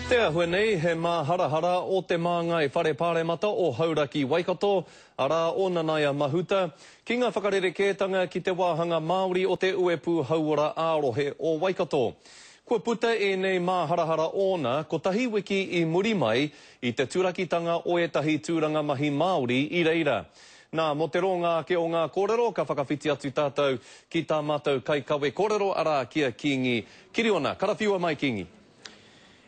Te āhua nei, he māharahara o te māngai whare pāremata o Hauraki Waikato, arā, o Nanaia Mahuta, ki ngā whakarerekētanga ki te wāhanga Māori o te uepū hauora ā-rohe o Waikato. Kua puta ēnei māharahara ōna kotahi wiki i muri mai i te turakitanga o ētahi tūranga mahi Māori i reira. Nā, mō te rōnga ake o ngā kōrero, ka whakawhiti atu tātou ki tā mātou kaikawe kōrero, arā, ki a Kīngi Kiriona. Karawhiua mai, Kīngi.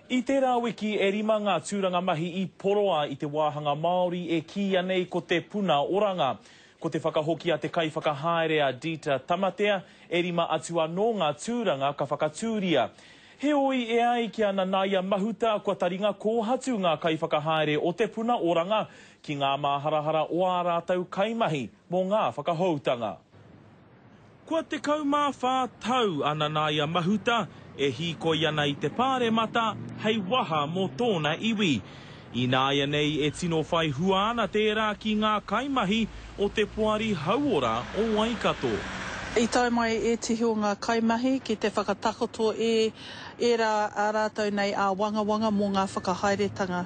I tērā wiki e rima ngā tūranga mahi i poroa i te wāhanga Māori e kīia nei ko Te Puna Oranga. Ko te whakahoki a te kaiwhakahaere a Dieter Tamatea, e rima atu anō ngā tūranga ka whakatūria. Heoi, e ai ki a Nanaia Mahuta kua taringa kōhatu ngā kaiwhakahaere o Te Puna Oranga ki ngā māharahara o ā rātou kaimahi mō ngā whakahoutanga. Kua 14 tau a Nanaia Mahuta e hīkoi ana i te Pāremata hei waha mō tōna iwi. Ināianei e tino whai hua ana tērā ki ngā kaimahi o te Poari Hauora o Waikato. I tae mai ētehi o ngā kaimahi ki te whakatakoto i ērā ā rātou nei āwangawanga mō ngā whakahaeretanga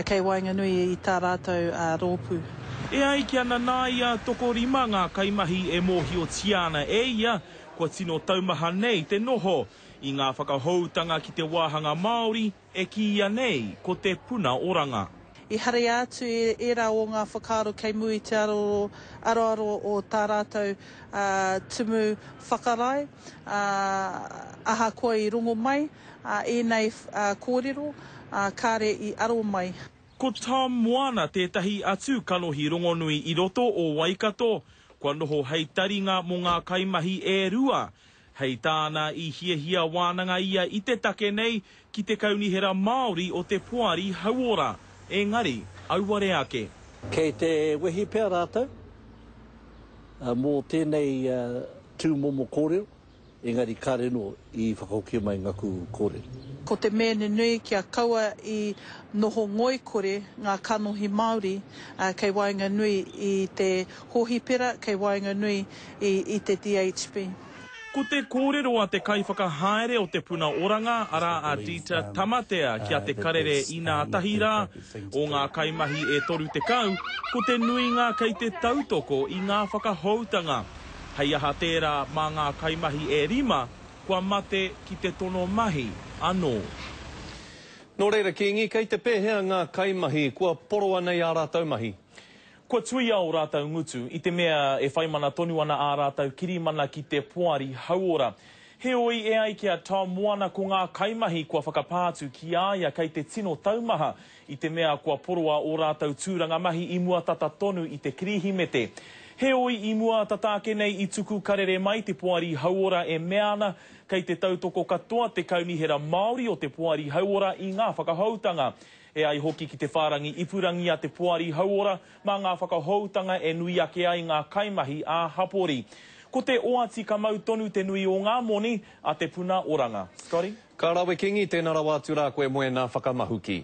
kei waenganui i tā rātou rōpū. E ai ki a Nanaia, tokorima ngā kaimahi e mōhiotia ana e ia, kua tino taumaha nei te noho i ngā whakahoutanga ki te wāhanga Māori e kīia nei ko Te Puna Oranga. I haria atu ērā o ngā whakaaro kei mua i te aroaro o tā rātou tumu whakarae, ahakoa i rongo mai ēnei kōrero, kāre i aro mai. Ko Tom Moana tētahi atu kanohi rongonui i roto o Waikato, kua noho hei taringa mō ngā kaimahi e rua. Hei tāna i hiahia wānanga ia i te take nei ki te Kaunihera Māori o te Poari Hauora, engari auare ake. Kei te wehi pea rātou mō tēnei tūmomo kōrero. Engari kare no i whakahokia mai ngaku korero. Ko te mea nunui kia kaua i noho ngoikore ngā kanohi Māori kei waenganui i te hōhipera, kei waenganui i te DHB. Ko te kōrero a te kaiwhakahaere o Te Puna Oranga, arā a Dieter Tamatea ki a Te Karere inā tahi rā, o ngā kaimahi e 30, ko te nuinga kei te tautoko i ngā whakahoutanga. Hei aha tērā mā ngā kaimahi e rima kua mate ki te tono mahi anō. Nō reira, Kīngi, kei te pēhea ngā kaimahi kua poroa nei ā rātou mahi? Kua tuia ō rātou ngutu, i te mea e whaimana tonu ana ā rātou kirimana ki te Poari Hauora. Heoi, e ai ki a Tom Moana ko ngā kaimahi kua whakapā atu ki a ia kei te tino taumaha i te mea kua poroa ō rātou tūranga mahi i mua tata tonu i te Kirihimete. Heoi, i mua tata ake nei i tuku karere mai te Poari Hauora e mea ana kei te tautoko katoa te Kaunihera Māori o te Poari Hauora i ngā whakahoutanga. E ai hoki ki te whārangi ipurangi a te Poari Hauora mā ngā whakahoutanga e nui ake ai ngā kaimahi ā-hapori. Ko te oati ka mau tonu te nui o ngā moni a Te Puna Oranga. Scotty? Ka rawe Kingi, tēnā rawa atu rā koe mo ēnā whakamahuki.